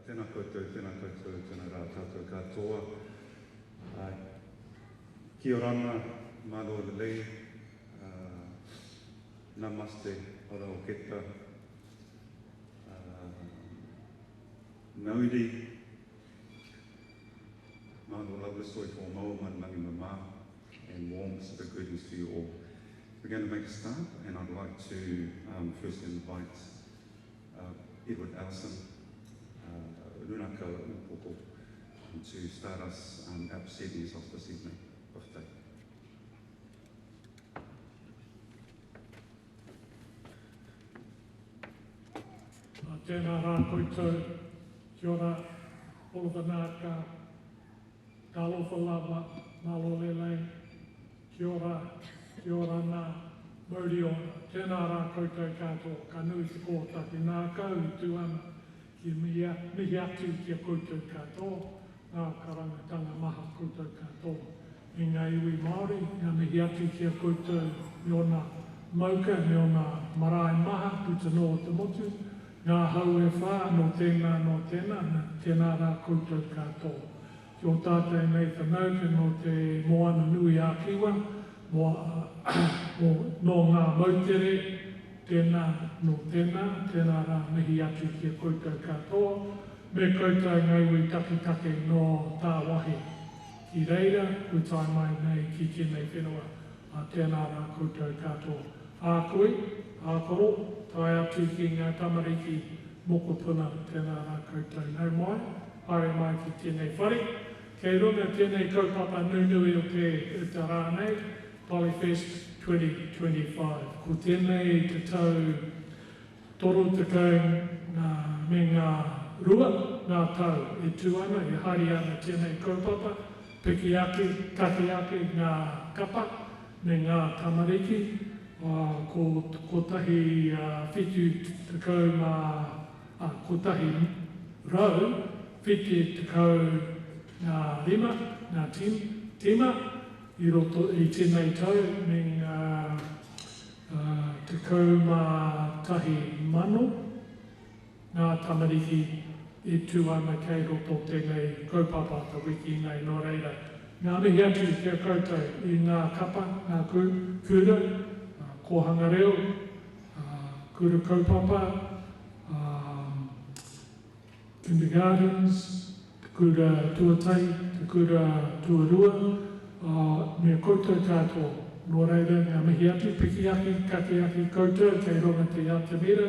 Tēnā koutou, tēnā koutou, tēnā rā tātou katoa. Kia orana, malo lelei, namaste, ora o keta, mauri, malo lava soifua maua ma le lagi mama, and warm Pacific greetings to you all. We're going to make a start, and I'd like to um, first invite uh, Edward Ellison, uh, Runaka Upoko, to start us um, our proceedings off this evening. Off day. Tēnā rā koutou, kia ora, Oliver Nāka, Talofa lava, malo lelei, kia ora, kia ora nā, mauri ora. Tēnā rā koutou katoa, ka nui te kōtaki ngākau i tū ana ki mihi, mihi atu ki a koutou katoa, ngā karangatanga maha koutou katoa. I ngā iwi Māori, ngā mihi atu ki a koutou me ōna mauka, me ōna marae maha puta noa o te motu, ngā hau e whā, nō tēnā, nō tēnā, nā, tēnā rā koutou katoa. Ki ō tātou nei whanaunga nō te Moana nui ā Kiwa, mō, mō, nō ngā moutere, tēnā, nō tēnā, tēnā rā mihi atu ki a koutou katoa, me koutou ngā iwi taketake nō tāwahi ki reira, kua tae mai nei ki tēnei whenua, ā, tēnā rā koutou katoa. Ā kui, ā koro, tae atu ki ngā tamariki mokopuna, tēnā rā koutou. Nau mai, haere mai ki tēnei whare. Kei runga tēnei kaupapa nunui o te, te rā nei, Polyfest 2025. Ko tēnei te tau 30 ngā, me ngā rua ngā tau e tū ana, e haere ana tēnei kaupapa, piki ake, kake ake ngā kapa me ngā tamariki, ā, ko kotahi 70 mā, ā, 175 ngā tīma i roto i tēnei tau me ngā 11,000 ngā tamariki e tū ana kei roto tēnei kaupapa te wiki nei. Nō reira, ngā mihi atu ki a koutou i ngā kapa, ngā kura, kōhanga reo, kura kaupapa, kindergartens, te kura tuatahi, te kura tuarua, ā, me koutou katoa. Nō reira, ngā mihi atu, piki ake, kake ake koutou kei runga te atamira,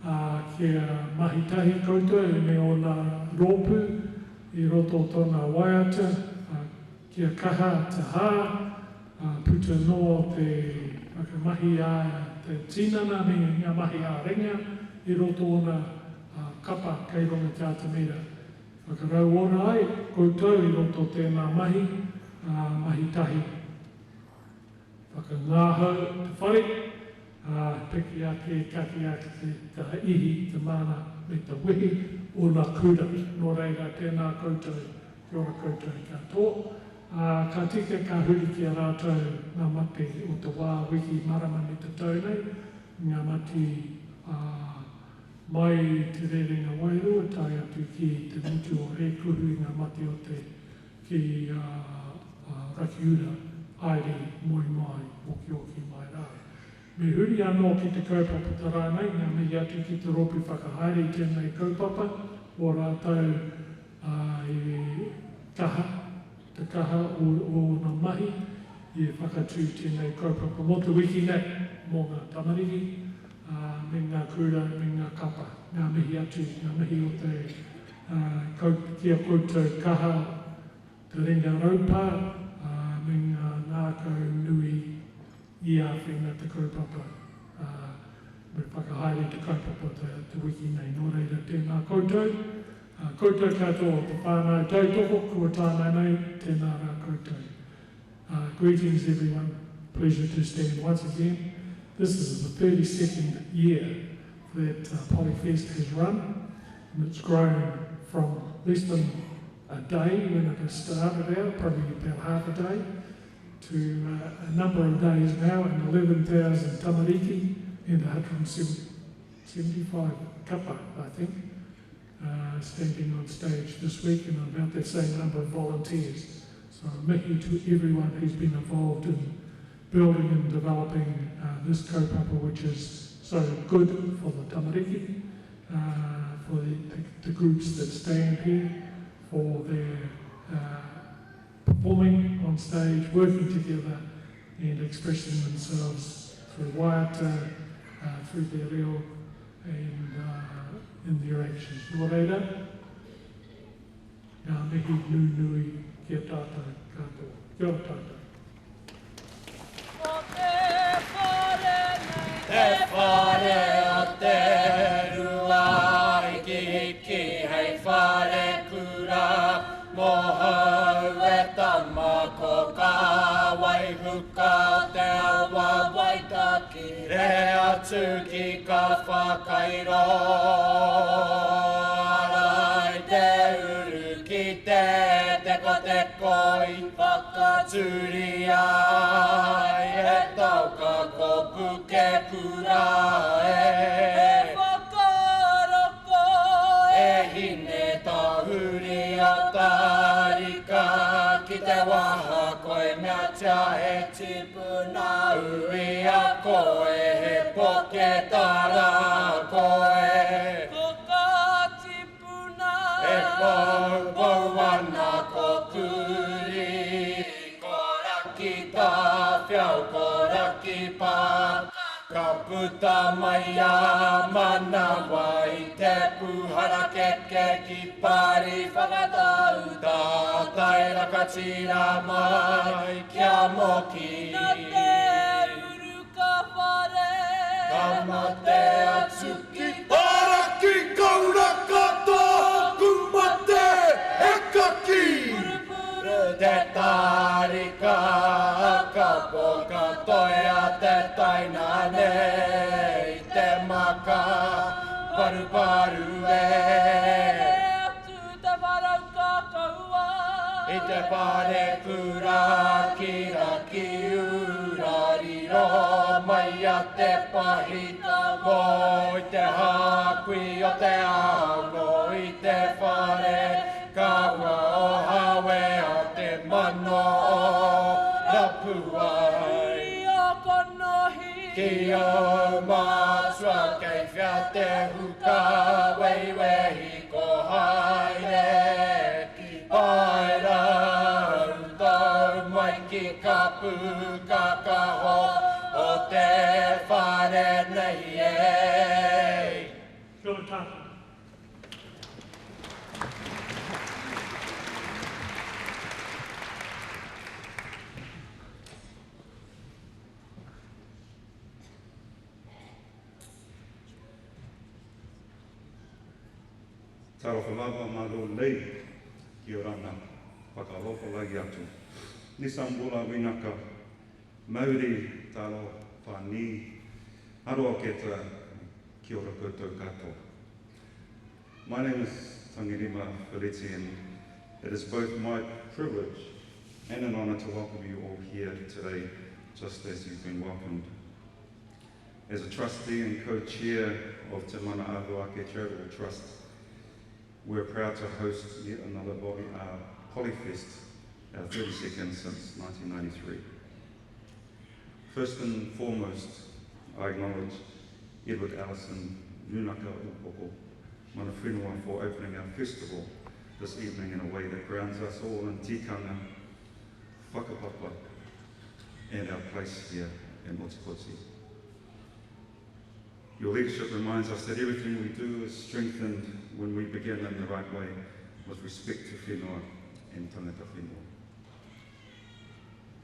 ā, kia mahi tahi koutou me ōna rōpū i roto tōna waiata, ā, kia kaha te hā, ā, puta noa te whakamahi a te tinana me ngā mahi ā-ringa i roto ōna ā, kapa kei runga te atamira. Whakarauora ai koutou i roto tēnā mahi, ā, mahi tahi. Whakangahau te whare, ā, piki ake, kake ake te ihi, te mana me te wehi o ngā kura. Nō reira, tēnā koutou, kia ora koutou katoa. Ā, ka tika ka huri ki a rātou ngā mate o te wā, wiki, marama me te tau nei, ngā mate, ā, Mai i te rerenga wairua tae atu ki te motu o Rēkohu i ngā mate o te ki a Rakiura, haere, moe mai, okioki mai rā. Me huri anō ki te kaupapa te rā nei, ngā mihi atu ki te rōpū whakahaere i tēnei kaupapa, o rātou i kaha, te kaha o ōna mahi i whakatū tēnei kaupapa mō te wiki nei, mō ngā tamariki, ā, me ngā kura, me ngā kapa. Ngā mihi atu, ngā mihi o te, ā, kau, ki a koutou kaha, te ringa raupā, ā, me ngā ngākau nui i āwhina te kaupapa, ā, me whakahaere te kaupapa te, te wiki nei. Nō reira, tēnā koutou, ā, koutou katoa o te whānau tautoko kua tae mai nei, tēnā rā koutou. Uh, greetings everyone, pleasure to stand once again. This is the 32nd year that uh, Polyfest has run, and it's grown from less than a day when it started out, probably about half a day, to uh, a number of days now and 11,000 tamariki and 175 kapa, I think. standing on stage this week and about that same number of volunteers. So mihi to everyone who's been involved in building and developing this kaupapa, which is so good for the tamariki, for the groups that stand here, for their performing on stage, working together and expressing themselves through waiata, through their reo and in their actions. Nō reira, ngā mihi nunui ki a tātou katoa. Kia ora tātou. Ko te whare nei. Te whare o te Ruahikihiki hei whare kura mōhou e tama ko kā waihuka o te awa Waitaki re atu ki ka whakairo arai te uru ki te tekoteko i whakatūria ai he taoka ko Pukekura e. He whakaroko E e. hine tahuri o tarika ki te waha koe meatia he tipuna uia koe he poke tara koe. Ko ka tipuna. E poupou ana ko Kuri, ko Rakitāwhiao, ko Rakipākaka. Ka puta mai a Manawa i te pūharakeke ki Pari whakatau tātai rakatira mai kia moki. Na te uru ka whare. Ka mate atu ki Araki kauraka tōku mate e kaki. Purupuru te tarika kapo katoea te taina nei te maka paruparu e. Atu te wharau ka kaua. I te pare kura ki raki ura riro mai a te pahita mō i te hākui o te ao i te whare kaua o Hawea te mano o Rapuai. Ia konohi. Ki au mātua kei whia te huka weiwehi ko haere ki paerau tau mai ki ka pūkakaho o te whare nei e. Kia ora tātou. Talofa lava malo lei ki orana whakalofa lagi atu. Nisambola winaka mauri talo whani aroa keta kia ora koutou katoa. My name is Tangirima Feleti and it is both my privilege and an honour to welcome you all here today, just as you've been welcomed. As a trustee and co-chair of Te Mana Ahu Ake Charitable Trust, we're proud to host yet another Polyfest, our 32nd since 1993. First and foremost, I acknowledge Edward Ellison, Runaka Upoko, mana whenua for opening our festival this evening in a way that grounds us all in tikanga, whakapapa, and our place here in Ōtepoti. Your leadership reminds us that everything we do is strengthened when we begin in the right way, with respect to whenua and tangata whenua.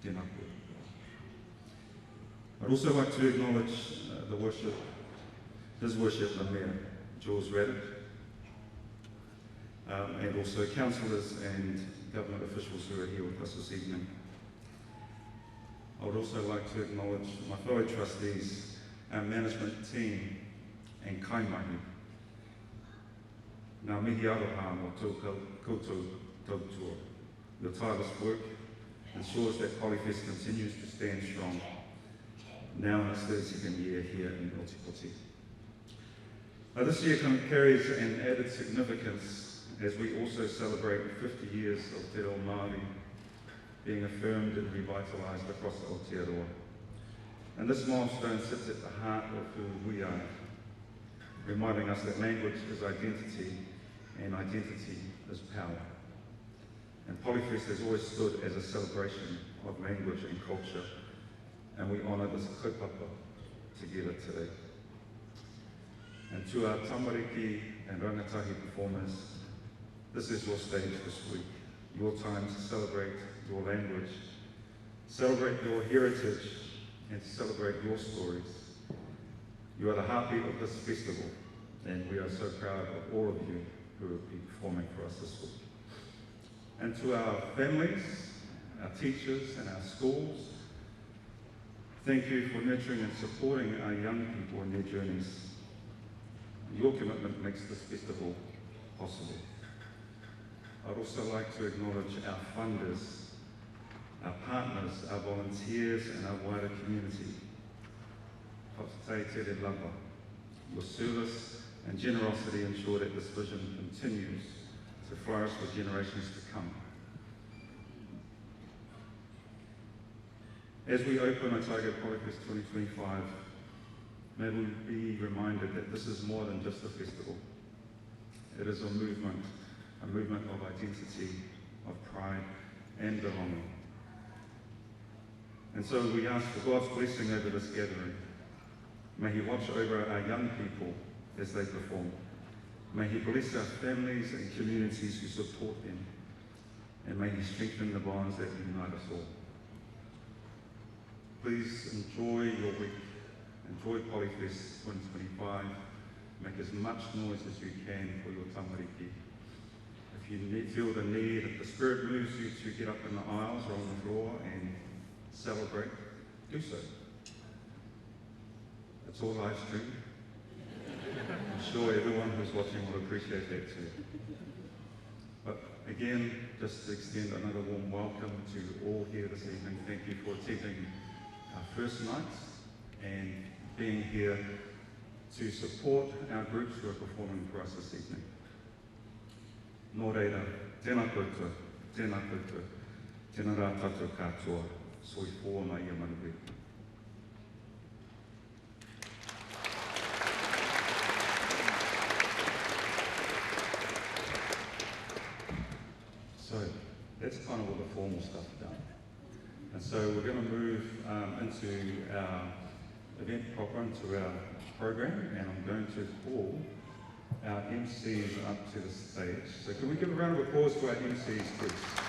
Tēnā koe. I'd also like to acknowledge His Worship the Mayor, Jules Raddick, and also councillors and government officials who are here with us this evening. I would also like to acknowledge my fellow trustees, our management team, and kaimahi. Ngā mihi aroha mō tō koutou tautua. Your tireless work ensures that Polyfest continues to stand strong, now in its 32nd year here in Ōtepoti. Now, this year carries an added significance as we also celebrate 50 years of Te Reo Māori being affirmed and revitalised across Aotearoa. And this milestone sits at the heart of who we are, reminding us that language is identity and identity is power. And Polyfest has always stood as a celebration of language and culture, and we honour this kaupapa together today. And to our tamariki and rangatahi performers, this is your stage this week, your time to celebrate your language, celebrate your heritage, and to celebrate your stories. You are the heartbeat of this festival, and we are so proud of all of you who will be performing for us this week. And to our families, our teachers, and our schools, thank you for nurturing and supporting our young people in their journeys. Your commitment makes this festival possible. I'd also like to acknowledge our funders, our partners, our volunteers, and our wider community. Your service and generosity ensure that this vision continues to flourish for generations to come. As we open Otago Polyfest 2025, may we be reminded that this is more than just a festival. It is a movement of identity, of pride, and belonging. And so we ask for God's blessing over this gathering. May He watch over our young people as they perform. May He bless our families and communities who support them. And may He strengthen the bonds that unite us all. Please enjoy your week. Enjoy Polyfest 2025. Make as much noise as you can for your tamariki. If you feel the need, if the Spirit moves you to get up in the aisles or on the floor and celebrate, do so. It's all live streamed. I'm sure everyone who's watching will appreciate that too. But again, just to extend another warm welcome to all here this evening. Thank you for attending our first night and being here to support our groups who are performing for us this evening. Nō reira, tēnā koutou, tēnā koutou, tēnā rā tātou katoa, soifua mai ia manuhiri. So that's kind of all the formal stuff done. And so we're going to move into our event proper, into our program, and I'm going to call our MCs up to the stage. So can we give a round of applause to our MCs, please?